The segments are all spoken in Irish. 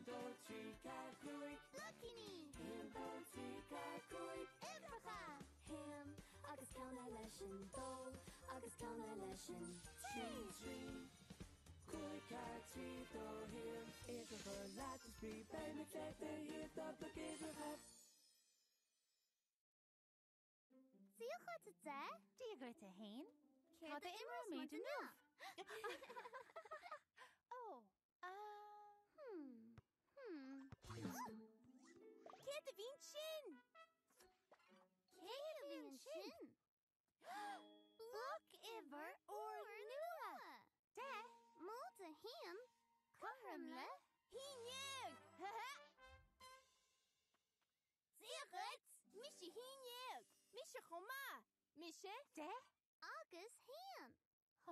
1, 2, 3, 4, 5. Bloicíní! 1, 2, 3, 4, 5. Uimhreacha! Haon agus ceann eile sin dó agus ceann eile sin 3, 3, 5, 4, 3, 2, 1. Iad a chur leat is brí beidh muid le do thaobh dá bhloc uimhreacha. Dia dhuit a deich. Dia dhuit a haon. Céard Cad a imreoimid inniu? Ó, ah. Hmm. Hmm. Céard a bhí ansin? Céard a bhí ansin? Bloc-uimhir úrnua! 10. Móide haon, cothrom le. 11! Dia dhuit! Mise 11! Mise chomh maith! Mise. 10. Agus haon. Ó!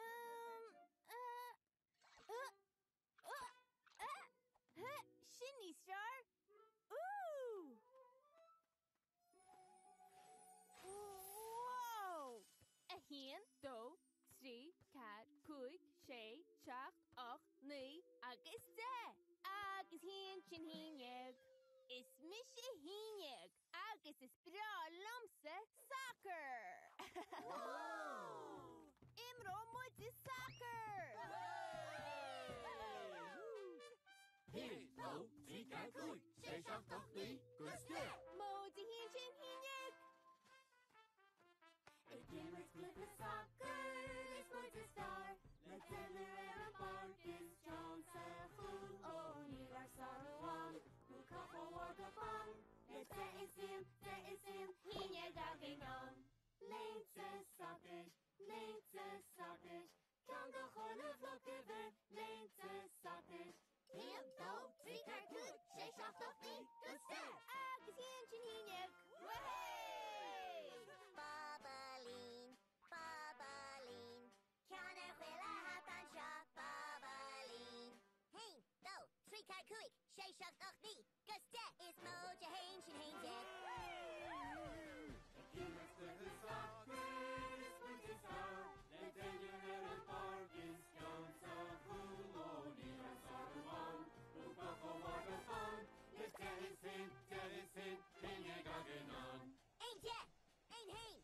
Um, uh, uh, uh, uh, huh, sin níos fearr! Ooh! Wow! 1, 2, 3, 4, 5, 6, 7, 8, 9 agus 10! Agus haon sin 11. Is mise 11 agus is breá liomsa sacar! Imreoidh muid sacar! 1, 2, 3, 4, 5, 6, 7, 8, 9, gus 10. Móide haon sin 11! Ag imirt cluiche sacair is muid is fearr le deichniúr ar an bpáirc is John sa chúl ó níl ár sárú ann nó cách ó bharr go bonn le deich is aon deich is aon 11 againn ann. Léinte sacair, léinte sacair, ceann do chuile bhloc-uimhir, léinte sacair. 1, 2, 3, 4, 5, 6, 7, 8, 9, gus 10. Agus haon sin 11! Wahey! Bobailín, bobailín, ceann ar chuile hata anseo, bobailín. 1, 2, 3, 4, 5, 6, 7, 8, 9, gus 10. Is móide haon sin 11. Ag imirt cluiche sacair is muid is fearr le deichniúr ar an bpáirc is John sa chúl ó níl ár sárú ann nó cách ó bharr go bonn le deich is aon deich is aon 11 againn ann. 1 10, 1 1,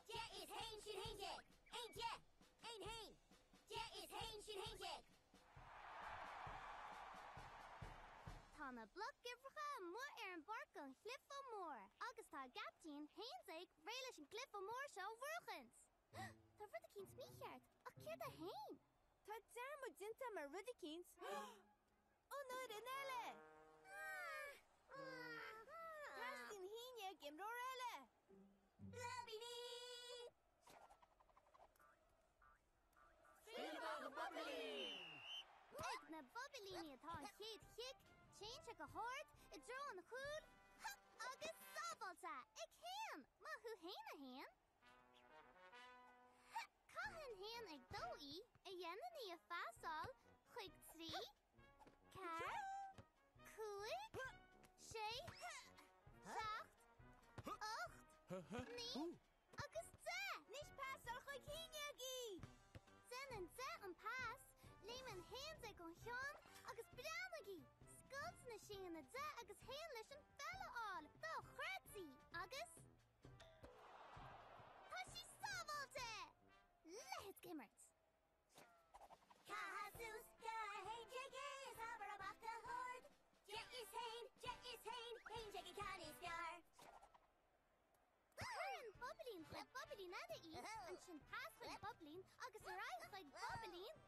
10 is haon sin 11. 1 10, 1 1, 10 is haon sin 11. Tá na bloc-uimhreacha amuigh ar an bpáirc don chluiche mór agus tá a gcaptaen, 11, réidh leis an gcluiche mór seo a bhuachaint. Tá rud eicínt mícheart, ach céard é fhéin? Tá dearmad déanta agam ar rud eicínt. An fhoireann eile! Teastaíonn 11 imreoir eile! Bloibíní! Scaoil amach an bobailín! Ag na bobailíní atá an chéad chic, téann sé go hard i dtreo an chúil, hup, agus sábháilte ag haon! Maith thú fhéin a haon! Caitheann haon ag dó í, a dhéanann í a phasáil chuig 3, 4, 5, 6, 7, 8, 9 agus 10! Anois pasáil chuig 11 í! Déanann 10 an pas, léimeann 11 ón cheann agus breathnaigí! Scoilteann na séanna 10 agus haon leis an pheil a fháil! Dochreidte! Agus. Tá sí sábháilte! Leithéid d'imirt! Caith suas go 11 é is abair amach go hard. Deich is haon, deich is haon, 11 an ceann is fearr. Cuireann bobailín chuig bobailín eile í, ansin pas chuig bobailín agus ar aghaidh chuig bobailín.